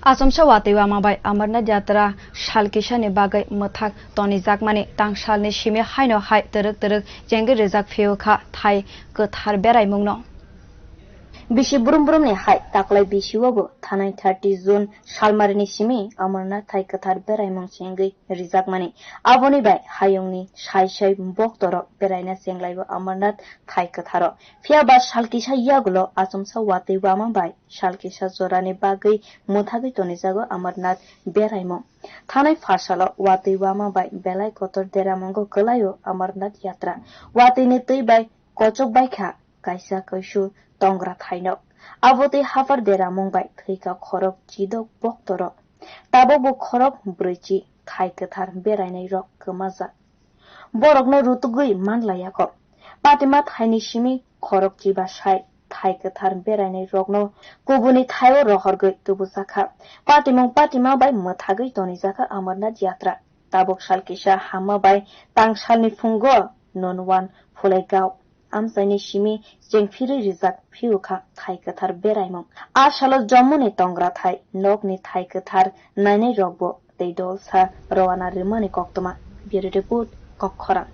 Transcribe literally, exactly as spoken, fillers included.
Achomsa watwi wama bai Amarnath Yatra sal kisani bagwi mwthak tonijakmani tangsalni simi haino hai twrwk twrwk chengwi rijak phiyokha thai kwthar beraimungno. Bisi brum brumni hai taklai bisi o bo thanai thirty June salmarini simi Amarnath thai kwthar beraimung chengwi rijakmani. Aboni bai hayungni sai sai boktorok beraina chenglaio Amarnath thai kwtharo. Phiya ba sal kisa yagulo achomsa watwi wama bai sal kisa jorani bagwi mwthagwi tonijago Amarnath beraimung. Thanai pharsalo watwi wama bai belai kotor deramungo kwlaio Amarnath Yatra. Watwini twi bai kochok baikha kaisa kaisu tongra thainok. Abo twi haphar deramung bai thwikha khorok chidok boktorok. Tabukbo khorok brwichi thai kwthar berainairok kwmajak. Borokno rutugwi manlaiyago. Patima thaini simi khorok chiba sai thai kwthar berainairokno kubuni thaio rohorgwi tubujakha. Patimung patima bai mwthagwi tonijakha Amarnath Yatra. Tabuk sal kisa hamma bai tangsalni phungo Nonwan Phulegao amchaini simi chengphirwi rijak phiyokha thai kwthar beraimung. A salo Jammu ni tongra thai nokni thai kwthar nainairokbo tei dolsa rowana rwmani koktwma. Bureau Report, Kokkhorang.